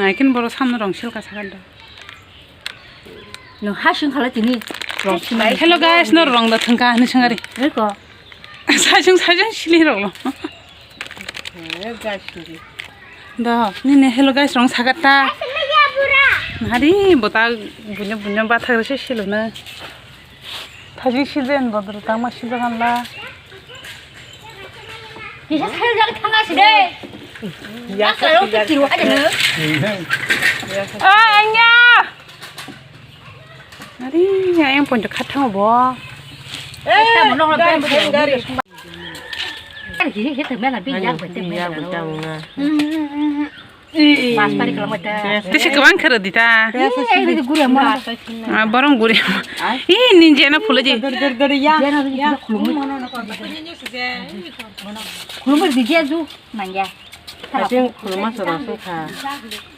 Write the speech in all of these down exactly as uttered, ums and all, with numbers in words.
Naikin boro samno rong silka sakha do. No ha sing khala tini. Rong silka. Hello guys, no rong da thangka ni sangari. Eko. Sajung sajung sili rok lo. Eh, guys, sili. Da, nini hello guys rong sakata. Hari bota bunya bunya bathak rese silo na. Thajik season bodol tangma season la. Kisa sel jak thanga side. Ya, sel jak thanga side. Ah, anya. Ari, ya yang ponco khat thango bo. Eh, gari, gari. Tisi kwbang khwrwdi ta. Ah, borong guri. Ih, ninja na phulai di. Khulumdi jia ju manya.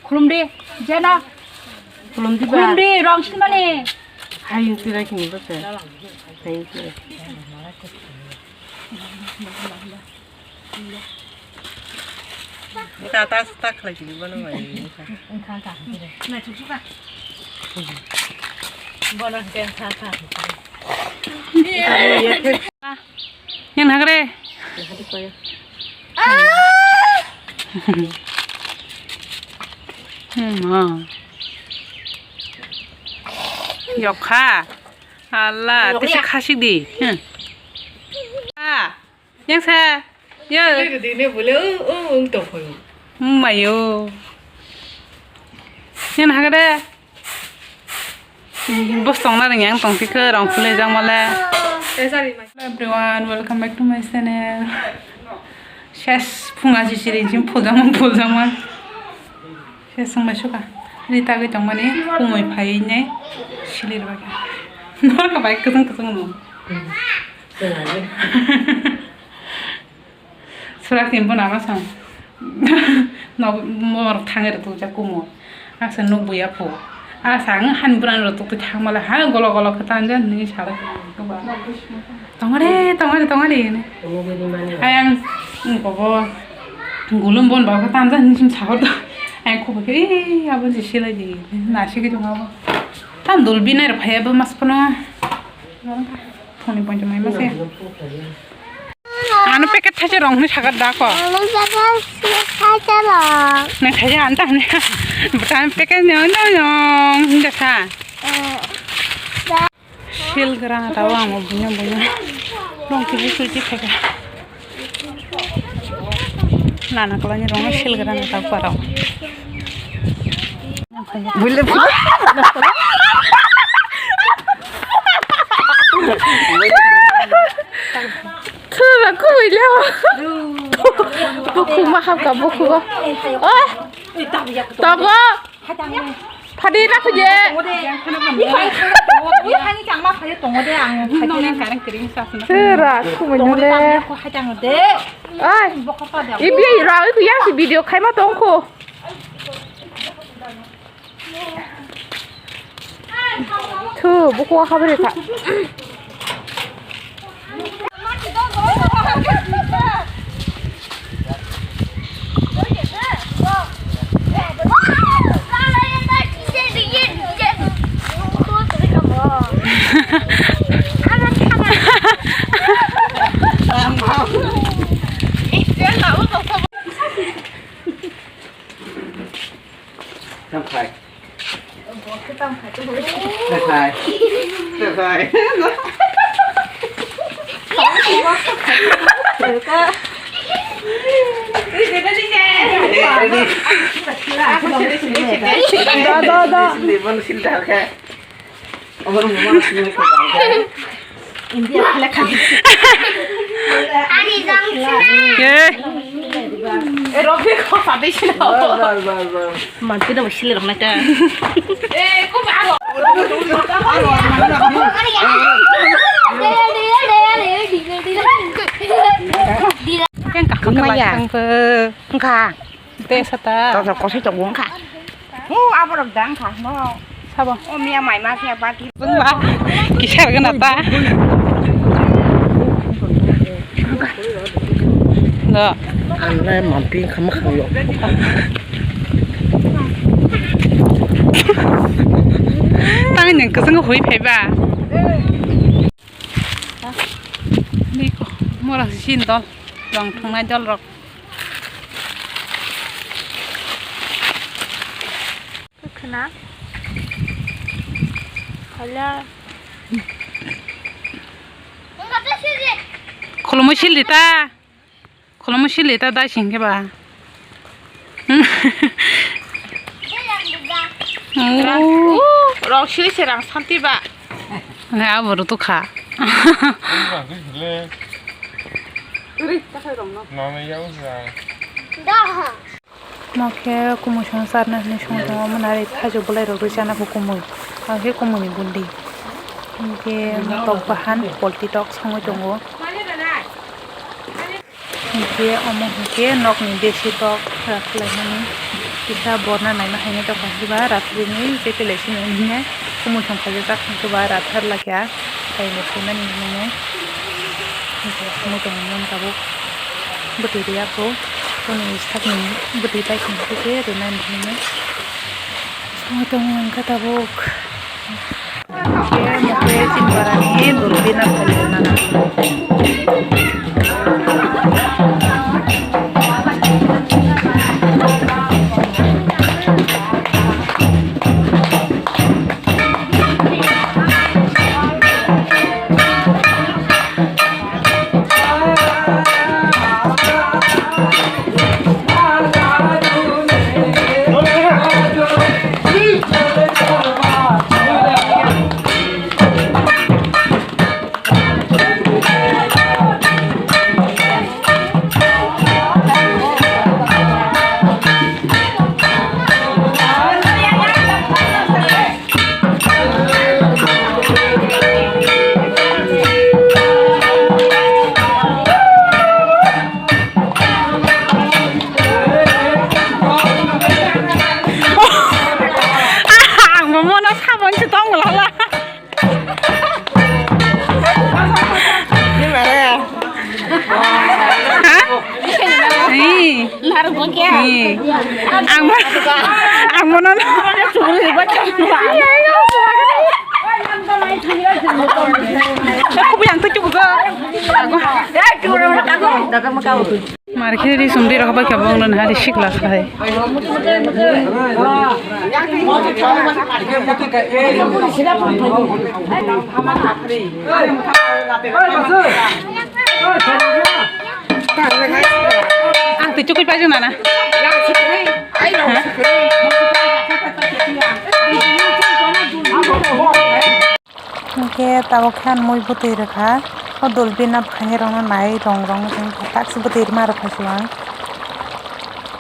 Khulumdi jia na. Khulumdi ba. Khulumdi rong sinmani. Hai, tira kini ba se. Hai, tira. Ita atas tak lagi mana mai. Engkha ka. Na chuchu ka. Bono ke engkha ka. Yang nagre. Hmm, ha. Yokha. Allah, tisi khasik di. Hmm. Ah. Yang sa, ya. Ini dini boleh, oh, oh, ung tong koyo. Mayo. Yang hagade. Bos tong na ring yang tong tike rong phulai jang male. Eh, sorry, ma. Hello everyone, welcome back to my channel. Ses phunga si siri jim phul jang man, phul jang man. Ses sung mai suka. Ri tagwi tong mani, kumui phai ne, silir bagi. Nor ka bai kusung kusung no. Surak tin bo nama sang. Nok mor thangir tu ja kumo. Asa nuk buya pho. Asa ang han buran ro tu thang mala ha golo golo kata anja ni sala. Tongare, tongare, tongare ne. Ayang ko bo gulum bon ba kata anja ni sim sahor do. Ayang ko bo ke abon si sila di. Na si ke jong abo. Tam dul binai ro phaya bo mas pano. Phone point mai mase. Ano packet thaise rong hwnwi sakha da ko. Ano packet thaise rong. Nang thaise ano ta hwnwi. Bwtang packet ni ano rong hwnwi sa. Sil gra na tawa amo bunya bunya. Rong kiji suji thaka. Nana kala ni rong sil gra na tawa rong. Buile. Thura kubui leo. Bukhu ma hapka bukhu go. Oi. Togo. Phadi na khuje. Thura kubui le. Oi. Ibi ra iku yang si video khaima tongkho. Thu, buku habri kha. Tam khai. Tam khai. Tam khai. Da, da, da. India khale khale. Ani jang sina. Ye. E, Robi ko pade sina. Bar, bar, bar, bar. Manti da wasile rok nata. E, ko ba ro. Keng ka. Maya. Keng ka. Te sata. Tata kosai tongo wngkha. O aborok da wngkha no. Sabo. O miya mai ma khe bati. Wngma. Kisar gana ta. Do. Ang le mampi khama khang yo. Tang nwng kwchwng hui phaiba. Niko, mora sini dol, rong thwngnai dol rok. Khwna. Hala. Kholomo sil di ta. Kholomo sil di ta dai sing khe ba. Oh. Rok sili se rang santi ba. Nge abo ru tu kha. Uri, ta khai rong no. Nana ya usra. Da ha. Omo khe kumui song charna hinwi song tongo, omo nari thaichuk bwlairok rwi chana khe kumui, ang khe kumui ni bundi. Hinkhe tok bahan polti tok songwi tongo. Hinkhe omo hinkhe nokni besi tok rakhwlaimani kisa borna naima haino tongkha hiba rakhwini tei tei laisini hinkhe kumui song khaijak jak hinkhe ba rathar lakha. Kainwi phaimani hwnwi. Hinkhe omo tongmani tabuk bwtwi rwya kho. Boni sakni bwtwi taikhwng khe rwnani hwnwi. Omo tongmani khe tabuk. Hinkhe omo khe chini barani dulbina phalwi rwnana. Ang bo mono sabon se tong lala. Ni mare. Ha? Ni. Ni. Ang mo-, ang mono. Aku yang tujuh juga. Aku. Mar khe ri sum ri rok bai khe bo wng nani hari sikla khai. Ang twi chukui paijak nana. Ha? Hinkhe tabuk khe ang mui bwtwi rwkha. O dulbina bwkhainwi rokno nai rong rong wngkha, taksi bwtwi rwma rwkha se ang.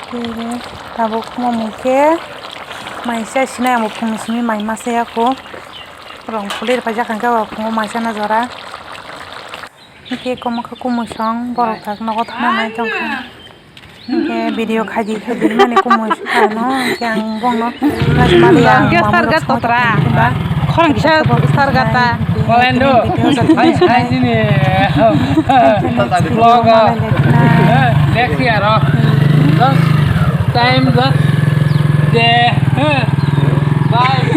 Hinkhe tabuk omo khe mai se sinai ang bo phung simi mai masa ya kho. Rong phulwi rwphaijak hinkhe o phungo mai sana jora. Hinkhe omo khe kumui song borok tak nogo thangna nai tongkha. Hinkhe video khaidi khaidi mani kumui ano hinkhe ang bongno Rajmali ang Ang khe mamwi sarga rok songwi totra. Tongkha. Khorang kisa sarga ta. Kolendo. Hai, hai, nini. Vlog. Next year, oh. Just time, just day. Bye.